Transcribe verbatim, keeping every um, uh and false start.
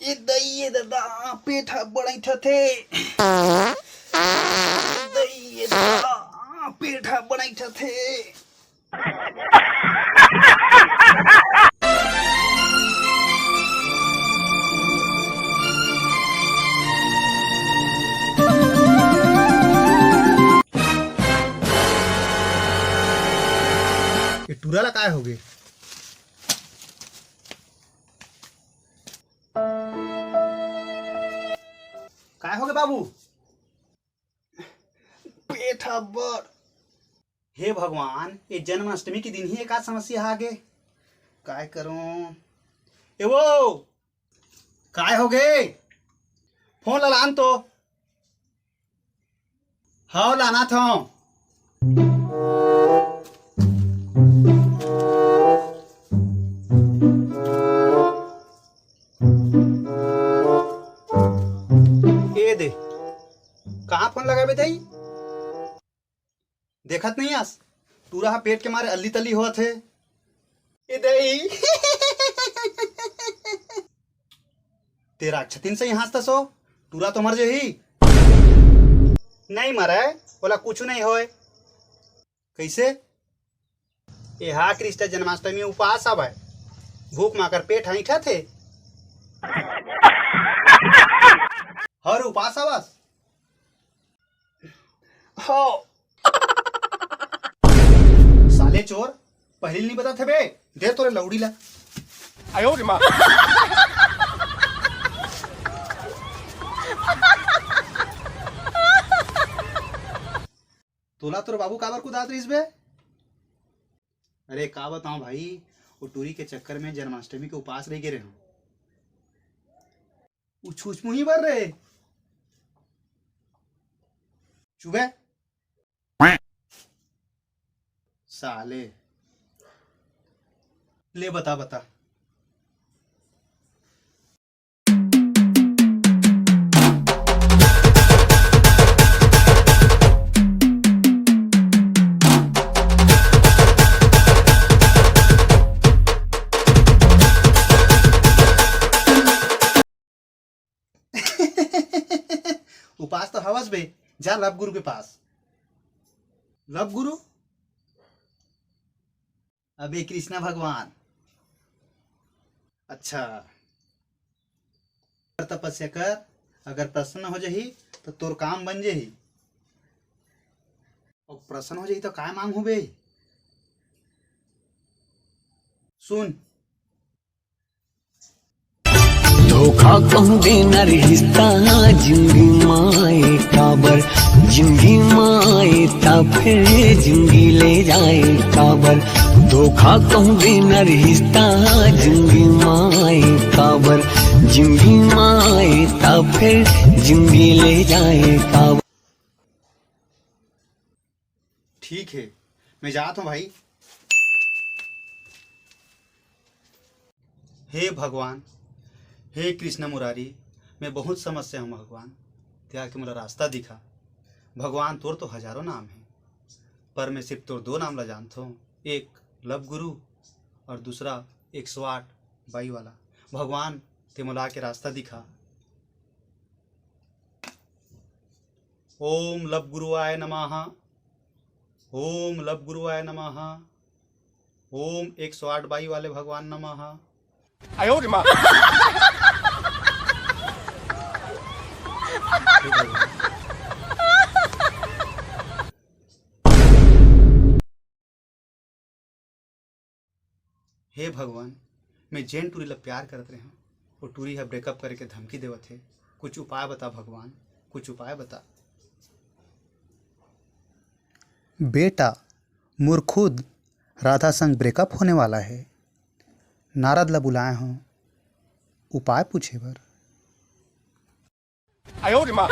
ए दई ए ददा, पेट ह बड़ अइंठथे। ए दई ए ददा, पेट ह बड़ अइंठथे। ये टूरा ला काय होगे? काय होगे बाबू? पेट ह बड़। हे भगवान, ये जन्माष्टमी के दिन ही ये का समस्या आगे? काय करूं? ए वो, काय होगे? फोन ला लान तो। हव, लानत हंव। ए दे, कहाँ फोन लगाबे दई? देखत नइ अस, टूरा ह पेट के मारे अल्ली तल्ली होवत हे। ए दई। तेरा छतिन से ही हाँसत हस ओ, टूरा तो मर जही। नइ मरय, ओला कुछु नइ होय। कइसे? एहा कृष्ण जन्माष्टमी उपास हवय, भूख माकर पेट ह अइंठथे। हर उपास हवस? हव। साले चोर, पहिली नइ बतात हे बे, दे तोरे लौड़ी ला। तोला तोर बाबू काबर कुदात रहिस बे? अरे का बतावं भाई, वो टूरी के चक्कर में जन्माष्टमी के उपास रहि गे रेहेंव। उ छुचमुही बर रे। चुबे। साले। ले बता, बता। उपास तो हवस बे, जा लव गुरु के पास। लव गुरु? अबे कृष्णा भगवान। अच्छा, तपस्या कर, अगर प्रसन्न हो जाही तो तोर काम बन जाही। अउ प्रसन्न हो जाही तो काय मांगहूं बे? सुन। धोखा कहूँ देना रिश्ता जिंदगी माए काबर, जिंदगी माए ता फिर जिंदगी ले जाए काबर। धोखा कहूँ देना रिश्ता जिंदगी माए काबर, जिंदगी माए ता फिर जिंदगी ले जाए काबर। ठीक हे, मैं जात हंव भाई। हे भगवान, हे कृष्ण मुरारी, मैं बहुत समस्या हंव भगवान, तें आके मोला रास्ता दिखा। भगवान, तोर तो हजारों नाम हे, पर मैं सिर्फ तोर दो नाम ला जानत हंव, एक लव गुरु अउ दूसरा एक सौ आठ बाई वाला। भगवान, तें मोला आके रास्ता दिखा। ओम लव गुरुआय नमः। ओम लव गुरुआय नमः। ओम एक सौ आठ बाई वाले भगवान नमः। आयो रे माँ। हे भगवान, मैं जेन टूरी ला प्यार करत रहेंव, वो टूरी ह breakup करे के धमकी देवत हे। कुछ उपाय बता भगवान, कुछ उपाय बता। बेटा, मोर खुद राधा संग breakup होने वाला हे। नारद ला बुलाए हंव उपाय पूछे बर। आयो रे माँ।